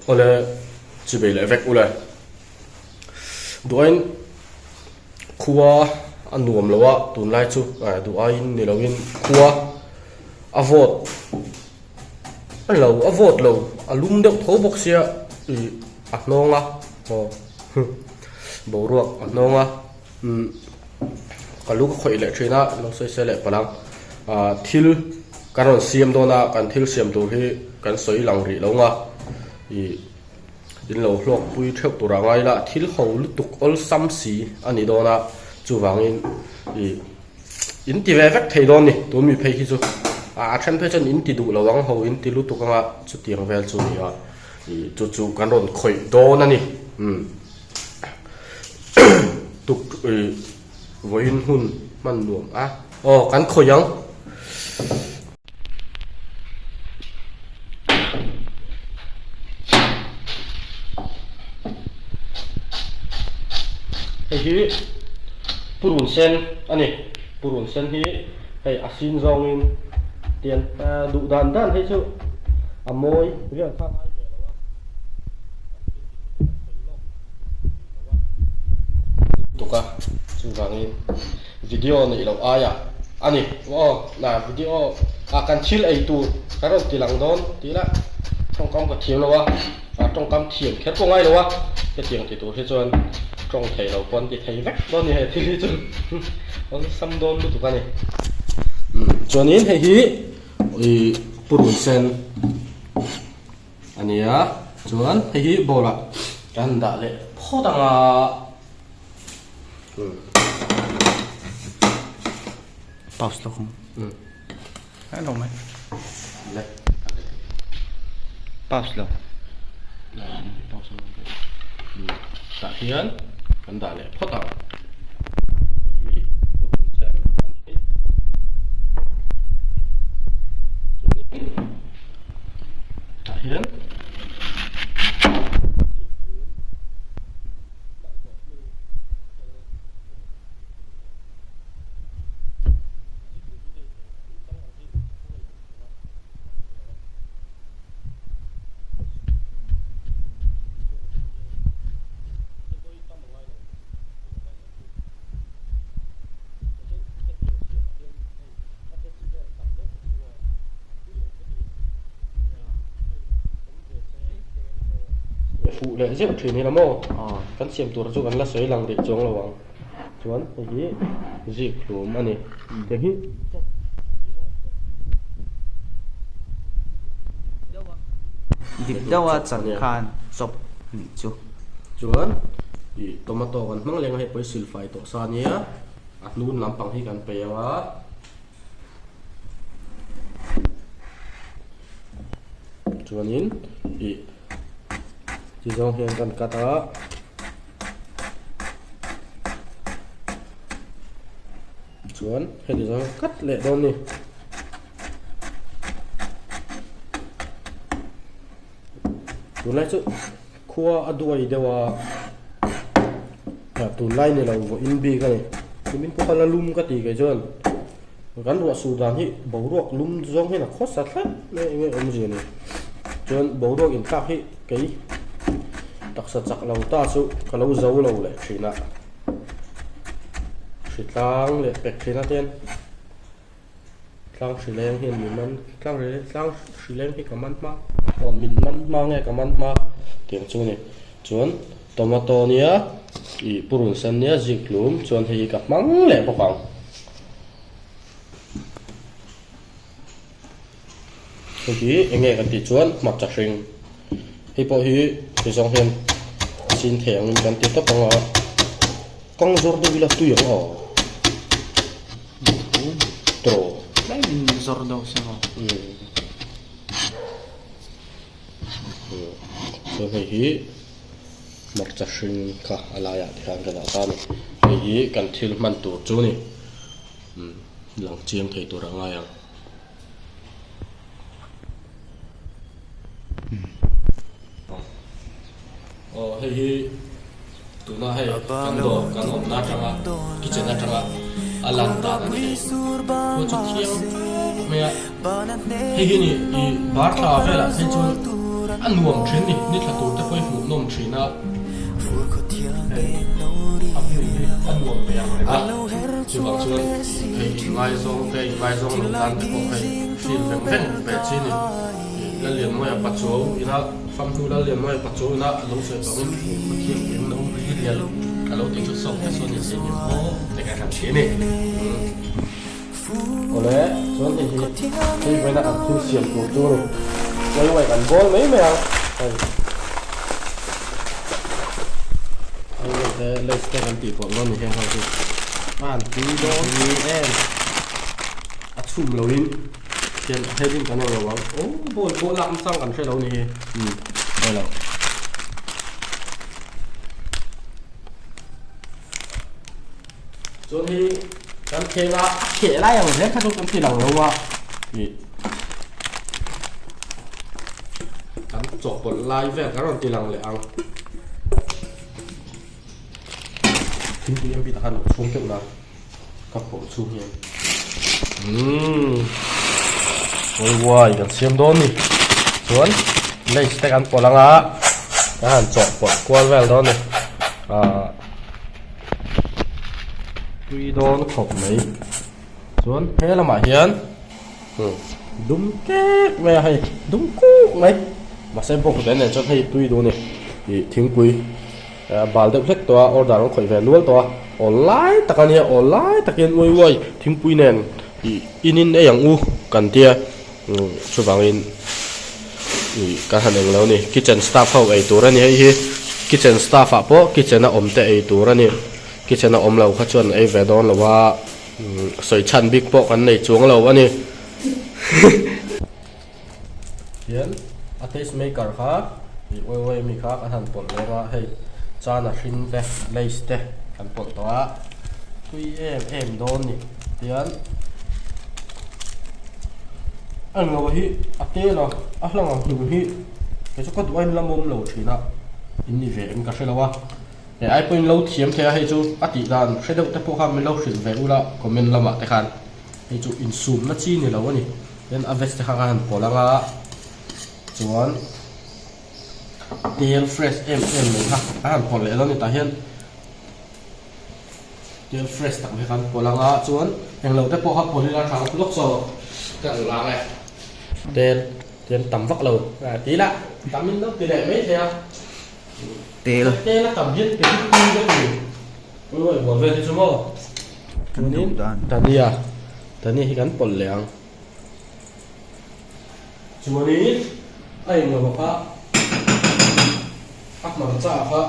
Awle chibei leh vek ule. Duhaiin khua a nuam lo a tunlai chu duh aiin ni loin khua a vawt a lo a vawt lo a lum deuh tho bawk sia ih a hnawng a aw boruak a hnawng a umm ka lu ka khawih leh thin a lo sawi se leh palh ang ah thil kan rawn siam dawn a kan thil siam tur hi kan sawi lang rih lo ang a ih. In lo hlawk pui theuh tur a ngai la, thil ho lutuk awlsam si a ni dawn a, chuvangin ih in ti ve vek thei dawn ni, tun mi phei hi chu a then phei chuan in ti duh lo ang ho in ti lutuk anga chutiang vel chu ni a, ih chu chu kan rawn khawih dawn a ni, umm tuk ih vawiin hun hman nuam a, aw kan khawih ang. Hei hi purun sen a ni purun sen hi hei a sin zawngin tian duh dan dan hei chu a mawi vel kha a ngai ve lo a tuk a chuvangin video neih loh aiah a ni aw na video ah kan thil ei tur kan rawn ti lang dawn tih lah tawngkam ka thiam lo a ah tawngkam thiam kher pawh ngai lo a hetiang ti tur hi chuan tawng thei lo pawh an ti thei vek dawn a ni he thil hi chu awlsam dawn lutuk a ni chuanin hei hi ih purun sen a ni a chuan hei hi bowl ah kan dah leh phawt ang a. Pause lawk ang. Hello mai. Le. Pause lo. Pause lo. Tah hian kan dah leh phawt ang. Tah hian Fuh leh zeuh thin hi la maw? Kan siam tur chu kan la sawi lang rih chuang lo ang. Chuan hei hi zik hlum a ni. Hei hi Dip deuh a chan khan chawp a nih chu. Chuan ih tomato kan hmang leng a hei pawh hi silfai tawh sa a nia. A hnun lampang hi kan pe ang a. Chuanin ih ti zawng hian kan cut a chuan heti zawng hian cut leh dawn a ni tunlai chu khua a duai deuh a tunlai ni lo vawiin bik a ni nimin pawh kha la lum ka ti kei chuan. Kan ruah sur dan hi boruak lum zawng hian a khawsa thlap mai eng nge awmzia ni. Chuan boruak inthlak hi kei taksa chak lo ta chu ka lo zo lo leh thin a. Hritlang leh pek thin a ten tlang hrileng hian min man tlang tlang hrileng hi ka man hma aw min man hma nge ka man hma tiang chu a ni. Chuan tomato nia ih purun sen nia zikhlum chuan hei hi ka hmang leh bawk ang. Hei hi eng nge kan tih chuan hmarcha hring hei pawh hi ti zawng hian chin thei angin kan ti tawp ang a kawng zawr deuh ila tui ang aw tawh tlem in zawr deuh se maw chuan hei hi hmarcha hring kha a laiah te khan ka dah ta a ni hei hi kan thil hman tur chu a ni umm lang chiang thei tur a ngai ang aw hei hi tuna hei kan dawr kan awmna atanga kitchen atanga a lan dan a ni hei khaw chu thiang mai a hei hi ni ih bar thla velah phei chuan. A nuam thin ni, ni thla tur te pawh hi hmuh nawm thin a. Hei a hmun hi a nuam ve ang reng a, chuvang chuan hei inngaizawng te inngaizawng lo tan te pawh hei feel veng veng ve chi ni. Lallianmawia Pachuau ina famhnu Lallianmawia Pachuau ina a lo sawi tawngin Pathian eng lo ri rial a lo tih chu sawk te chuan in engem aw te kan han ti a ni. Awle, chuan hei hi hei vawiina kan thil siam tur chu a ni. Uai uai kan bawl mai mai ang hei. Hei hei te lace te kan tih pawlh dawn ni heng ho chu. A han tui dawn ni em. A chhum loin hian a heading kan englo ang. Aw bawl pawh lak nachang kan hre lo ni hi. Umm hre lo. Chuan hei kan khel a, a kheh lai ang zel kha chu kan ti lang lo a, ih kan chawhpawlh lai vel kan rawn ti lang leh ang. Thingpui em bik ah khan lo chhung keuh la, ka pawlh chhung hian. Umm uai kan siam dawn ni. Chuan lace te kan pawlh ang a, kan han chawhpawlh kual vel dawn ni. Ahh. Tui dawn khawp mai chuan he lamah hian dum kek mai a hei dum kuk mai mahse bawk nen nen chuan hei tui duh a ni ih thingpui bal deuh hlek tawh a order an khawih ve nual tawh a awl lai tak a nia awl lai takin uai uai thingpui nen ih in in ei ang u kan tia chuvangin ih kan han eng lo a ni kitchen staff ho ei tur a ni hei hi kitchen staff ah pawh kitchen a awm te ei tur a ni kitchen a awm lo kha chuan ei ve dawn lo a sawi chhan bik pawh kan nei chuang lo a ni hian a taste maker kha ih uai uai mi kha kan han pawlh leh a hei chana hring te lace te kan pawlh tawh a tui em em dawn a ni tian a englo hi a tel a a hlang ang hlum hi kei chu ka duh a in la mawm lo thin a in ni ve em ka hre lo a he ai pawhin lo thiam thei a hei chu a tih dan hre deuh te pawh khan min lo hrilh ve ula comment lamah te khan hei chu insumna chi ni lo a ni tin a veg te kha ka han pawlh ang a chuan tel fresh em em mai kha a han pawlh leh dawn a ni tah hian. Tel fresh tak mai khan pawlh anga chuan englo te pawh kha pawlh ila tha lawk saw ka duh ang e. Tel tel tam vak lo ti ila tam in lo ti leh mai thei a. Tel tel a tam hian ke hi tui ka ti. Ui bual vel hi chu maw. Chuanin dhania dhania hi kan pawlh leh ang. Chuanin a englo kha a hmarcha kha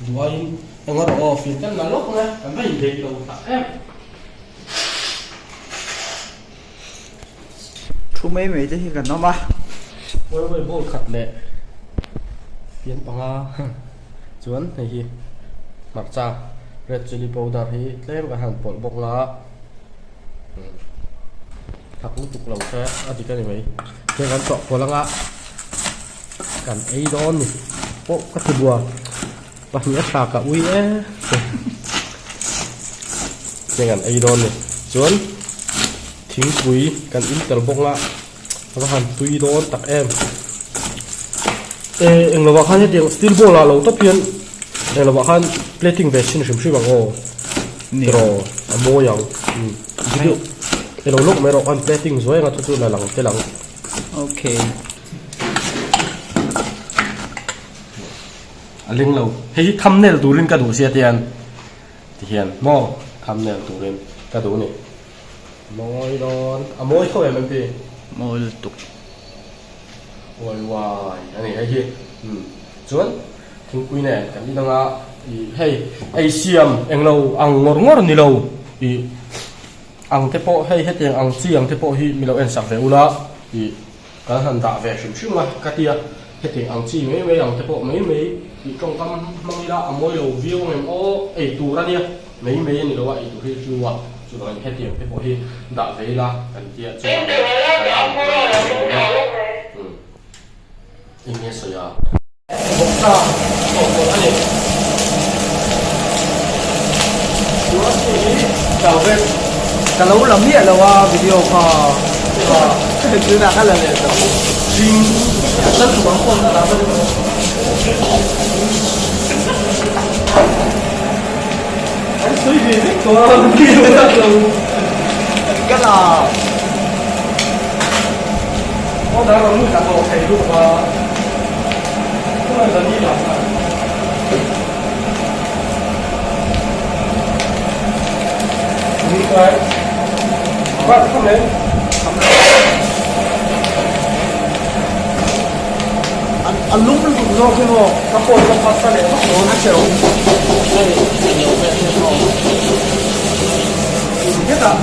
duaiin eng a rawh aw fir kan la lawk mai a, kan va inbeih lo tak em. Thu mai mai te hi kan awm a. Uai uai bowl khat leh pian panga chuan hei hi hmarcha red chilli powder hi tlem kan han pawlh bawk la. Thak lutuk lo kha a dik a ni mai. Heng kan chawh pawlh anga kan ei dawn ni pawh ka ti bua pahnih a tha ka ui e heng an ei dawn ni chuan thingpui kan in tel bawk a a va han tui dawn tak em e englo ah khan hetiang steel bowl ah lo tawp hian englo ah khan plating ve chhin hrim hrim ang aw tiraw a mawi ang video elo lawk mai erawh khan plating zuai anga chu chu la lang tel ang. Okay. A leng lo hei hi thumbnail turin ka duh sia tian tihian maw thumbnail turin ka duh ni mawi dawn a mawi tho em em pi mawi lutuk uai uai a ni hei hi umm chuan thingpui nen kan in anga ih hei ei siam englo ang ngawr ngawr ni lo ih ang te pawh hei hetiang ang chi ang te pawh hi mi lo en sak ve ula ih Kan han dah ve hrim hrim a ka ti a, hetiang ang chi mai mai ang te pawh mai mai tih tawngkam hmang ila a mawi lo viau ang em aw, ei tur a nia mai mai a ni lo a, ei tur hi a hlu a, chuvangin hetiang te pawh hi dah ve ila kan tia chuan kan han dah ve dawn a, umm eng nge sawi a. Vawksa chawhpawlh a ni. Chuan hei hi chau vek. Ka lo la miah lo a video kha tunah ka la leh tawh. Hring Ka tluk ang. A lum lutuk zawk hi maw ka phone ka phasa leh vak dawn a hrelo hetah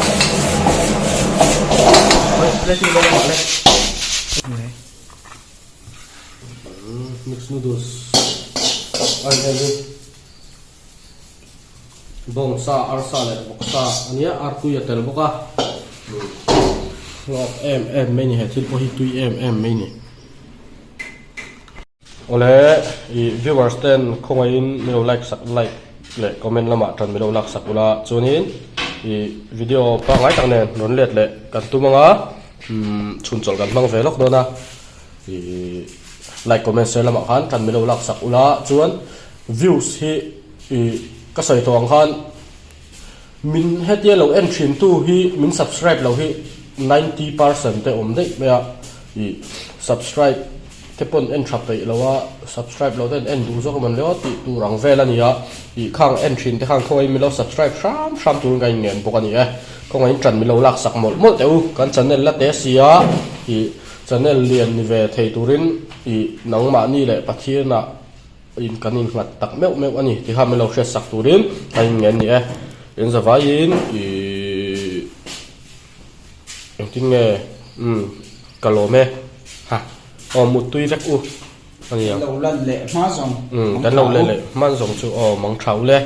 Mix noodles ai hian hi bawngsa arsa leh vawksa a nia artui a tel bawk a hlawk em em mai a ni he thil pawh hi tui em em mai a ni. Awle ih viewers ten khawngaihin min lo like sak like leh comment lamah tan min lo lak sak ula chuanin ih video pangngai tak nen rawn let leh kan tum anga umm chhun chawlh kan hmang ve lawk dawn a ih like comment share lamah khan tan min lo lak sak ula chuan views hi ih ka sawi tawh ang khan min hetia lo en thin tu hi min subscribe lo hi 90% te awm daih mai a ih subscribe te pawn en tha peih lo a subscribe lo ten en duh zawk emaw leo tih tur ang vel a ni a ih khang en thin te khan khawngaih min lo subscribe hram hram turin ka inngen bawk a ni e khawngaih in tan min lo lak sak mawlh mawlh teh u kan channel la te si a ih channel lian ni ve thei turin ih nangmahni leh Pathian ah in kan innghat tak meuh meuh a ni ti kha min lo hriat sak turin ka inngen ni e in zavaiin ih. Engtin nge umm ka lawm e ha aw muttui vek u a nia. Kan lo lan leh hma zawng umm kan lo let leh hman zawng chu aw mang tha u le.